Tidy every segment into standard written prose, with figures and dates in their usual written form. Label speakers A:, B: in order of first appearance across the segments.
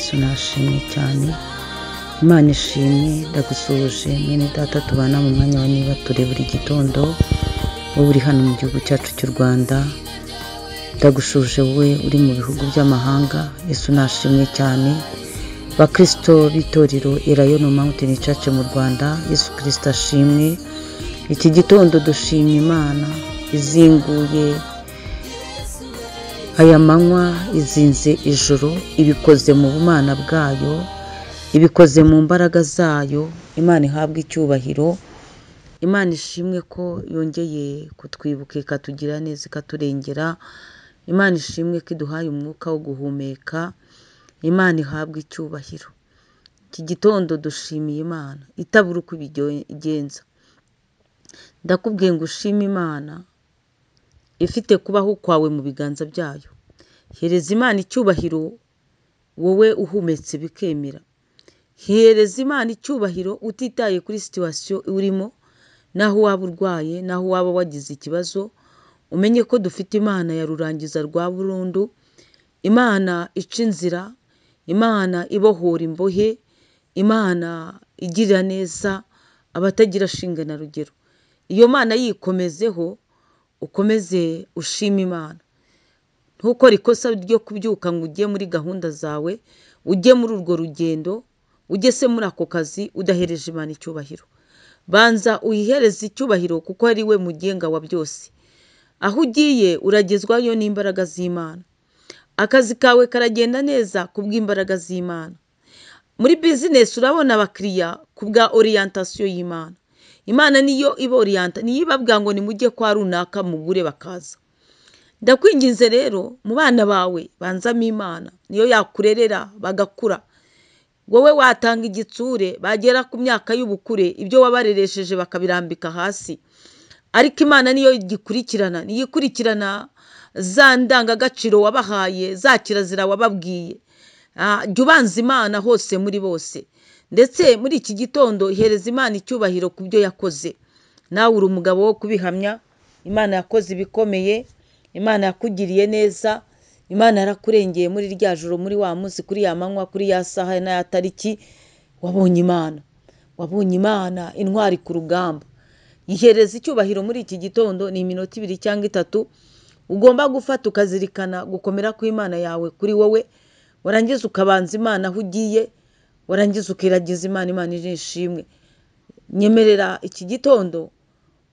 A: Yesu nashimwe cyane. Imana ishimwe, ndagusuhuje mwene data tubana mu mwanya wa niba ture buri gitondo, wowe uri hano mu gihugu cyacu cy'u Rwanda, ndagushuje wowe uri mu bihugu by'amahanga, Yesu nashimwe cyane. Bakristo b'itorero Elayono Mountain Church mu Rwanda, Yesu Kristo ashimwe. Iki gitondo dushima Imana izinguye aya manywa, izinze ijoro, ibikoze mu bumana bwayo, ibikoze mu mbaraga zayo. Imana ihabwe icyubahiro. Imana ishimwe ko yongeye kutwibuka ikatugira neza ikaturengera. Imana ishimwe ko iduhaye umwuka wo guhumeka. Imana ihabwe icyubahiro. Iki gitondo dushimiye Imana itabura uko ibigenza. Ndakubwiye ngo ushime Imana ifite kubaho kwawe mu biganza byayo. Hereza Imana icyubahiro wowe uhumetse bikemera. Hereza Imana icyubahiro utitaye kuri situwasiyo urimo, naho waba urwaye, naho waba wagize ikibazo, umenye ko dufite Imana ya rurangiza rwa burundu, Imana ica inzira, Imana ibohora imbohe, Imana igirira neza abatagira shinge na rugero. Iyo Mana yikomezeho, ukomeze ushime Imana. Ntukore ikosa ryo kubyuka ngo ujye muri gahunda zawe, ujye muri urwo rugendo, ujye se muri ako kazi udahereje Imana icyubahiro. Banza uyihereze icyubahiro kuko ari we mugenga wa byose. Aho ugiye uragezwayo n'imbaraga z'Imana. Akazi kawe karagenda neza kubw'imbaraga z'Imana. Muri bizinesi urabona abakiriya kubwa orientation y'Imana. Imana niyo iba orienta, niyo ibabwira ngo nimujye kwa runaka mugure bakaza. Ndakwinginze rero mu bana bawe banzamo Imana, niyo yakurerera bagakura. Wowe watanga igitsure bagera ku myaka y'ubukure ibyo wabareresheje bakabirambika hasi. Ariko Imana niyo igikurikirana, niyo ikurikirana za ndangagaciro wabahaye, za kirazira wababwiye. Jya ubanza Imana hose muri bose. Ndetse muri iki gitondo ihereza Imana icyubahiro ku byo yakoze. Nawe uri umugabo wo kubihamya. Imana yakoze ibikomeye, Imana yakugiriye neza, Imana yarakurengeye muri rya joro, muri wa munsi, kuri ya manywa, kuri ya saha na ya tariki. Wabonye Imana, wabonye Imana intwari ku rugamba. Ihereza icyubahiro muri iki gitondo. Ni iminota 2 cyangwa 3 ugomba gufata ukazirikana gukomera kw'Imana yawe kuri wowe, warangiza ukabanza Imana aho ugiye, warangiza ukiragiza Imana. Imana ishimwe. Nyemerera iki gitondo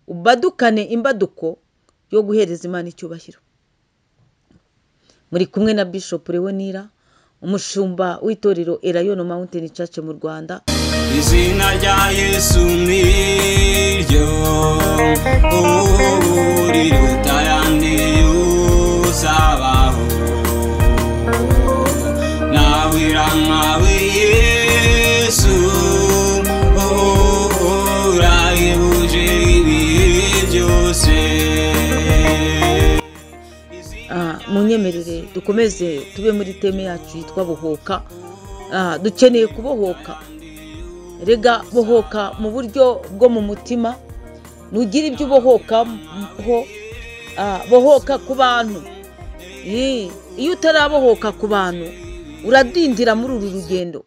A: ubadukane imbaduko yo guhereza Imana icyubahiro. Muri kumwe na Bishop Leonira, umushumba w'itorero Elayono Mountain Church mu Rwanda.
B: Izina rya Yesu niryo riruta ayandi uzabaho, nawe irankawe Yesu urahebuje ibihe byose.
A: Munyemerere dukomeze tube muri teme yacu yitwa bohoka. Dukeneye kubohoka. Rega bohoka mu buryo bwo mu mutima, nugira ibyo ubohokaho, bohoka ku bantu. Iyo utarabohoka ku bantu uradindira muri uru rugendo,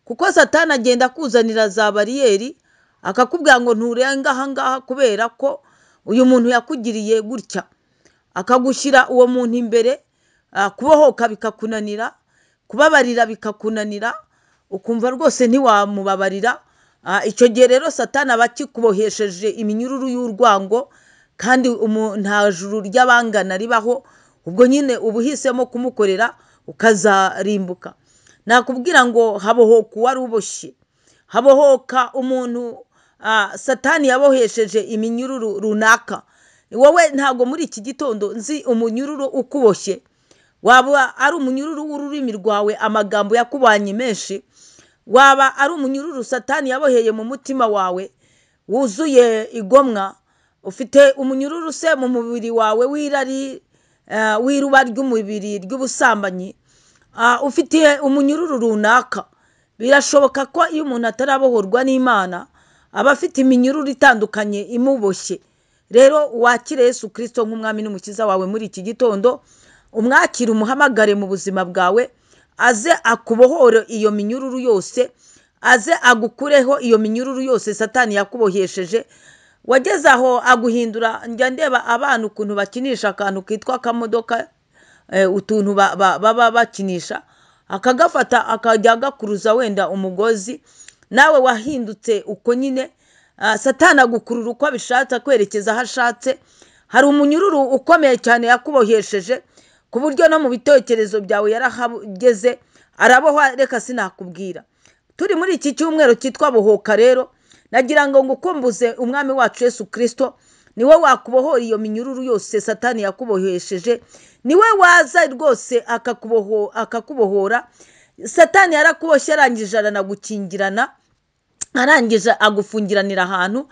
A: kuko Satani agenda akuzanira za bariyeri akakubwira ngo nturenga aha ngaha kubera ko uyu muntu yakugiriye gutya, akagushyira uwo muntu imbere. Kubohoka bikakunanira, kubabarira bikakunanira, ukumva rwose ntiwamubabarira. Icyo gihe rero Satani aba akikubohesheje iminyururu y'urwango, kandi nta juru ry'abangana ribaho. Ubwo nyine uba uhisemo kumukorera ukazarimbuka. Nakubwira ngo habohoka uwari uboshye, habohoka umuntu Satani yabohesheje iminyururu runaka. Wowe ntabwo muri iki gitondo nzi umunyururu ukuboshye. Waba ari umunyururu w'ururimi rwawe, amagambo yakubanye menshi, waba ari umunyururu Satani yaboheye mu mutima wawe wuzuye igomwa, ufite umunyururu se mu mubiri wawe w'irari, w'iruba ry'umubiri ry'ubusambanyi, ufite umunyururu runaka. Birashoboka ko iyo umuntu atarabohorwa n'Imana aba afite iminyururu itandukanye imuboshye. Rero wakire Yesu Kristo nk'umwami n'umukiza wawe muri iki gitondo, umwakire, umuhamagare mu buzima bwawe, aze akubohore iyo minyururu yose, aze agukureho iyo minyururu yose Satani yakubohesheje. Wageze aho aguhindura. Njya ndeba abana ukuntu bakinisha akantu kitwa akamodoka, utuntu baba bakinisha, akagafata akajya agakuruza wenda umugozi. Nawe wahindutse uko nyine, Satani agukurura uko abishatse, akwerekeza aho ashatse. Hari umunyururu ukomeye cyane yakubohesheje, ku buryo no mu bitekerezo byawe yarahageze arabohwa. Reka sinakubwira. Turi muri iki cyumweru cyitwa bohoka rero, nagira ngo ngukumbuze umwami wacu Yesu Kristo. Niwe wakubohora iyo minyururu yose Satani yakubohesheje, niwe waza rwose akakubohora. Satani yarakuboshye, arangije aranagukingirana, arangije agufungiranira ahantu.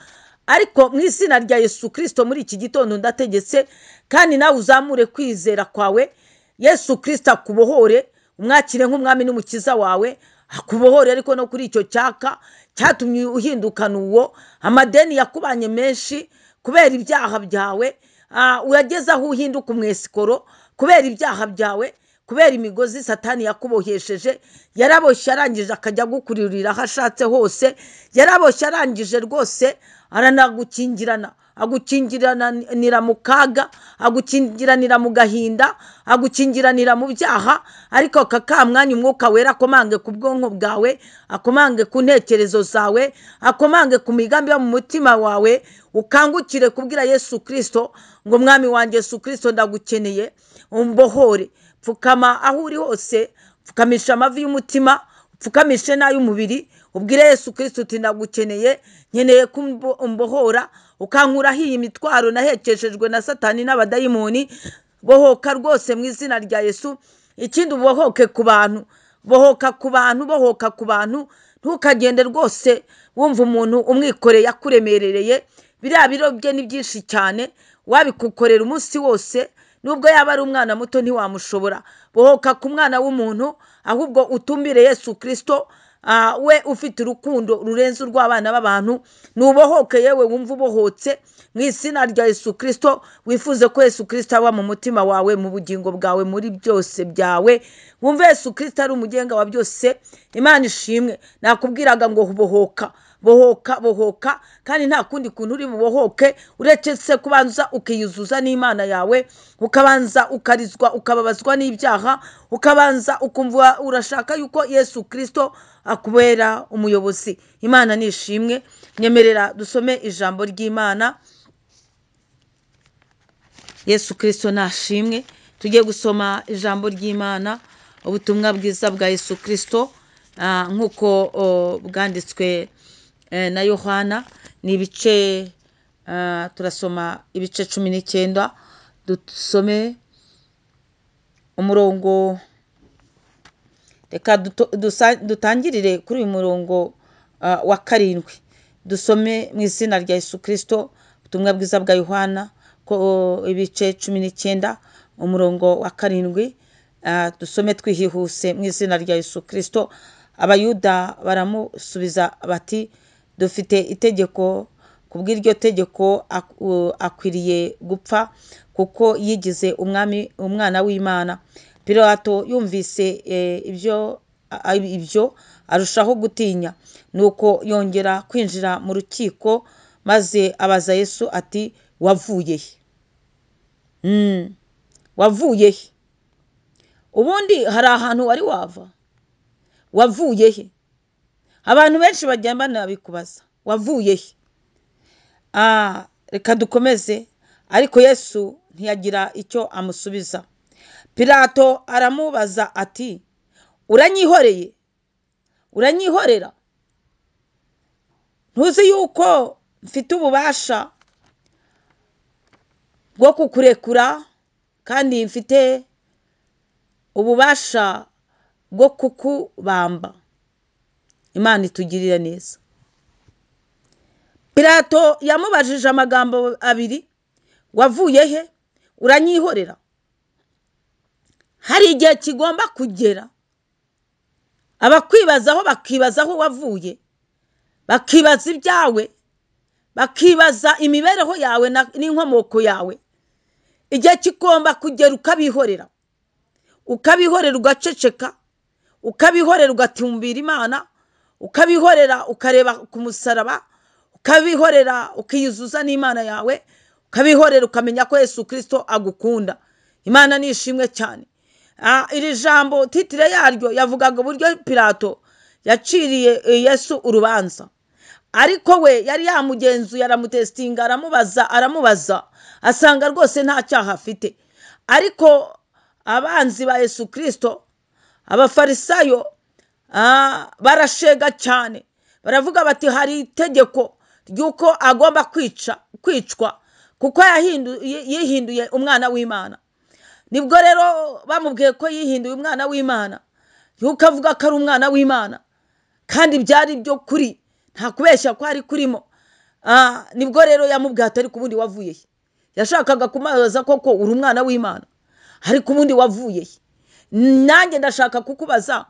A: Ariko mu izina rya Yesu Kristo, muri iki gitondo ndategetse, kandi nawe uzamure kwizera kwawe, Yesu Kristo akubohore, umwakire nk'umwami n'umukiza wawe, akubohore. Ariko no kuri icyo cyaka cyatumye uhindukana uwo, amadeni yakubanye menshi kubera ibyaha byawe, urageze aho uhinduka umwesikoro kubera ibyaha byawe, kubera imigozi Satani yakubohesheje. Yaraboshye arangije akajya agukuririra aho ashatse hose, yaraboshye arangije rwose aranagukingirana, agukingiranira mu kaga, agukingiranira mu gahinda, agukingiranira mu byaha. Ariko aka kamwanya umwuka wera akomange ku bwonko bwawe, akomange ku ntekerezo zawe, akomange ku migambi yo mu mutima wawe, ukangukire kubwira Yesu Kristo ngo mwami wanjye Yesu Kristo ndagukeneye, umbohore. Pfukama aho uri hose, pfukamisha amavi y'umutima, upfukamishe n'ay'umubiri, ubwire Yesu Kristo uti ndagukeneye, nkeneye ko umbohora, ukankuraho iyi mitwaro nahekeshejwe na Satani n'abadayimoni. Bohoka rwose mu izina rya Yesu. Ikindi, ubohoke ku bantu, bohoka ku bantu, bohoka ku bantu. Ntukagende rwose wumva umuntu umwikoreye akuremerereye, biriya biro bye ni byinshi cyane, wabikukorera umunsi wose, nubwo yaba ari umwana muto ntiwamushobora. Bohoka ku mwana w'umuntu, ahubwo utumbire Yesu Kristo, we ufite urukundo rurenze urw'abana b'abantu. Nubohoke yewe wumva ubohotse mu izina rya Yesu Kristo, wifuze ko Yesu Kristo aba mu mutima wawe, mu bugingo bwawe, muri byose byawe, wumve Yesu Kristo ari umugenga wa byose. Imana ishimwe. Nakubwiraga ngo bohoka, bohoka, bohoka, kandi nta kundi kuntu uri bubohoke uretse se kubanza ukiyuzuza n'Imana yawe, ukabanza ukarizwa, ukababazwa n'ibyaha, ukabanza ukumva urashaka yuko Yesu Kristo akubera umuyobozi. Imana nishimwe. Nyemerera dusome ijambo ry'Imana. Yesu Kristo nashimwe. Tugiye gusoma ijambo ry'Imana, ubutumwa bwiza bwa Yesu Kristo nk'uko bwanditswe na Yohana. Ni ibice, turasoma ibice 19, dusome umurongo. Reka dutangirire kuri uyu murongo wa 7, dusome mu izina rya Yesu Kristo. Ubutumwa bwiza bwa Yohana ko ibice 19 umurongo wa 7, dusome twihihuse mu izina rya Yesu Kristo. Abayuda baramusubiza bati dufite itegeko, kubw'iryo tegeko akwiriye gupfa kuko yigize umwami, umwana w'Imana. Pilato yumvise ibyo arushaho gutinya, nuko yongera kwinjira mu rukiko maze abaza Yesu ati wavuye he? Wavuye he? Ubundi hari ahantu wari wava? Wavuye he? Abantu benshi bajya banabikubaza, wavuye he? Reka dukomeze. Ariko Yesu ntiyagira icyo amusubiza. Pilato aramubaza ati uranyihoreye? Uranyihorera? Ntuzi yuko mfite ububasha bwo kukurekura, kandi mfite ububasha bwo kukubamba? Imana itugirire neza. Pilato yamubajije amagambo abiri, wavuye he? Uranyihorera? Hari igihe kigomba kugera abakwibazaho bakibazaho wavuye, bakibaza ibyawe, bakibaza imibereho yawe n'inkomoko yawe. Igihe kigomba kugera ukabihorera, ukabihorera, ugaceceka. Ukabihorera ugatumbira Imana, ukabihorera ukareba ku musaraba, ukabihorera ukiyuzuza n'Imana yawe, ukabihorera ukamenya ko Yesu Kristo agukunda. Imana ni ishimwe cyane. Iri jambo titire yaryo yavugaga uburyo Pilato yaciriye Yesu urubanza, ariko we yari yamugenzuye, aramutesitinga, aramubaza asanga rwose nta cyaha afite. Ariko abanzi ba Yesu Kristo, abafarisayo, barashega cyane, baravuga bati hari itegeko ry'uko agomba kwicwa kuko yihinduye umwana w'Imana. Nibwo rero bamubwiye ko yihinduye umwana w'Imana, yuko avuga ko ari umwana w'Imana, kandi byari byo kuri, nta kubeshya ko ari kurimo. Nibwo rero yamubwiye ati ariko ubundi wavuye he? Yashakaga kumubaza koko uri umwana w'Imana, ariko ubundi wavuye he? Nanjye ndashaka kukubaza,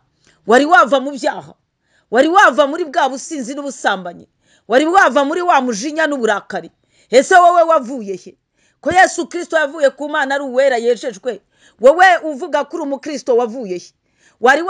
A: wari wava mu byaha? Wari wava muri bwa businzi n'ubusambanyi? Wari wava muri wa mujinya n'uburakari? Ese wowe wavuye he? Ko Yesu Kristo yavuye ku Mana ari uwera yejejwe, wowe uvuga ko uri umukristo wavuye he? Wari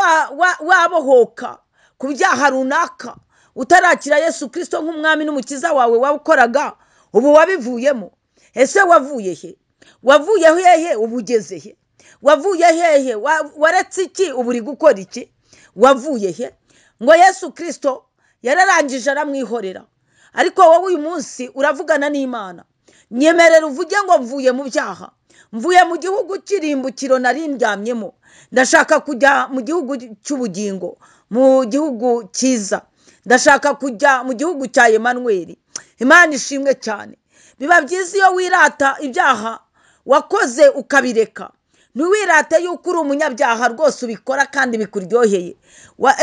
A: wabohoka ku byaha runaka utarakira Yesu Kristo nk'umwami n'umukiza wawe wawukoraga, ubu wabivuyemo? Ese wavuye he? Wavuye hehe? Ubu ugeze he? Wavuye hehe? Waretse iki? Ubu uri gukora iki? Wavuye he? Ngo Yesu Kristo yararangije aramwihorera, ariko wowe uyu munsi uravugana n'Imana. Nyemerera uvuge ngo mvuye mu byaha, mvuye mu gihugu cy'irimbukiro nari ndyamyemo, ndashaka kujya mu gihugu cy'ubugingo, mu gihugu cyiza, ndashaka kujya mu gihugu cya Emanuweli. Imana ishimwe cyane. Biba byiza iyo wirata ibyaha wakoze ukabireka, ntiwirate yuko uri umunyabyaha rwose ubikora kandi bikuryoheye.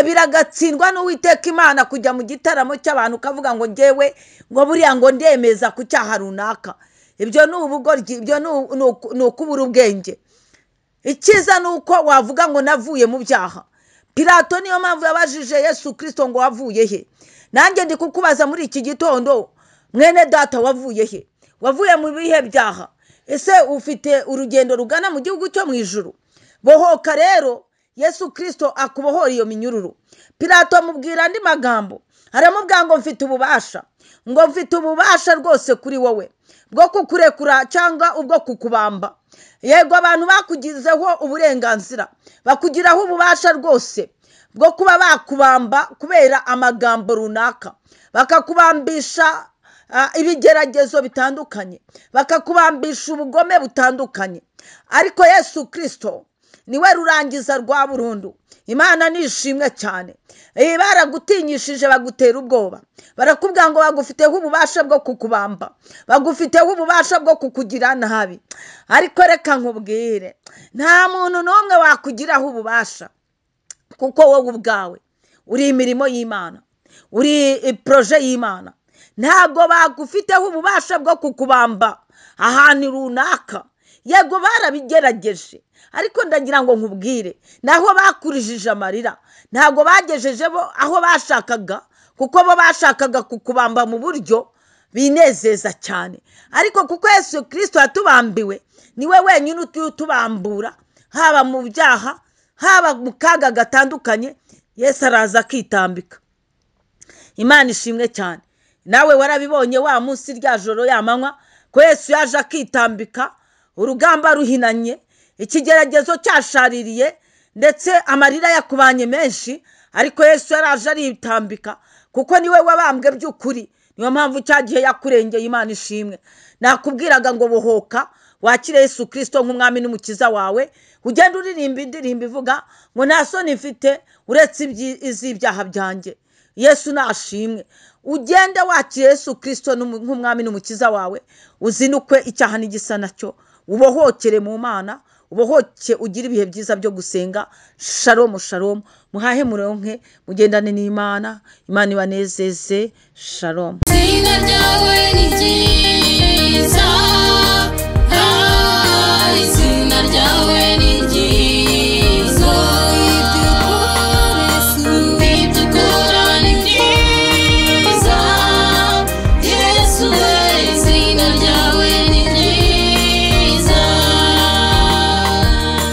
A: Biragatsindwa n'Uwiteka Imana kujya mu gitaramo cy'abantu ukavuga ngo ngewe ngo buriya ngo ndemeza ku cyaha runaka. Ibyo ni ubugoryi, ibyo ni ukubura ubwenge. Icyiza ni uko wavuga ngo navuye mu byaha. Pilato niyo mpamvu yabajije Yesu Kristo ngo wavuye he? Nanjye ndi kukubaza muri iki gitondo, mwene data wavuye he? Wavuye mu bihe byaha? Ese ufite urugendo rugana mu gihugu cyo mu ijuru? Bohoka rero, Yesu Kristo akubohora iyo minyururu. Pilato amubwira andi magambo, aramubwira ngo mfite ububasha, ngo mfite ububasha rwose kuri wowe bwo kukurekura cyangwa ubwo kukubamba. Yego, abantu bakugizeho uburenganzira, bakugiraho ububasha rwose bwo kuba bakubamba kubera amagambo runaka, bakakubambisha ibigeragezo bitandukanye, bakakubambisha ubugome butandukanye. Ariko Yesu Kristo niwe rurangiza rwa burundu. Imana ni ishimwe cyane. Baragutinyishije bagutera ubwoba, barakubwira ngo bagufiteho ububasha bwo kukubamba, bagufiteho ububasha bwo kukugira nabi. Ariko reka nkubwire, nta muntu n'umwe wakugiraho ububasha, kuko wowe ubwawe uri imirimo y'Imana, uri proje y'Imana. Ntabwo bagufiteho ububasha bwo kukubamba ahantu runaka. Yego barabigerageje, ariko ndagira ngo nkubwire, naho bakurijije amarira, ntabwo bagejeje bo aho bashakaga, kuko bo bashakaga kukubamba mu buryo binezeza cyane. Ariko kuko Yesu Kristo yatubambiwe, niwe wenyine utubambura, haba mu byaha, haba mu kaga gatandukanye, Yesu araza akitambika. Imana ishimwe cyane. Nawe warabibonye wa munsi rya joro ya manywa ko Yesu yaje akitambika, urugamba ruhinanye, ikigeragezo cyashaririye, ndetse amarira yakubanye menshi, ariko Yesu yaraje aritambika, kuko niwe wabambwe by'ukuri. Niyo mpamvu cyagihe yakurengeye. Imana ishimwe. Nakubwiraga ngo bohoka, wakire Yesu Kristo nk'umwami n'umukiza wawe, ugende uririmba indirimbo ivuga ngo nta soni mfite uretse iz'ibyaha byanjye. Yesu nashimwe. Ugende wakire Yesu Kristo nk'umwami n'umukiza wawe, uzinukwe icyaha n'igisa nacyo, ubohokere mu Mana, ubohoke ugire ibihe byiza byo gusenga. Shalom shalom, muhahe muronke, mugendane n'Imana, Imana ibanezeze. Shalom.
C: Izina ryawe ni ryiza.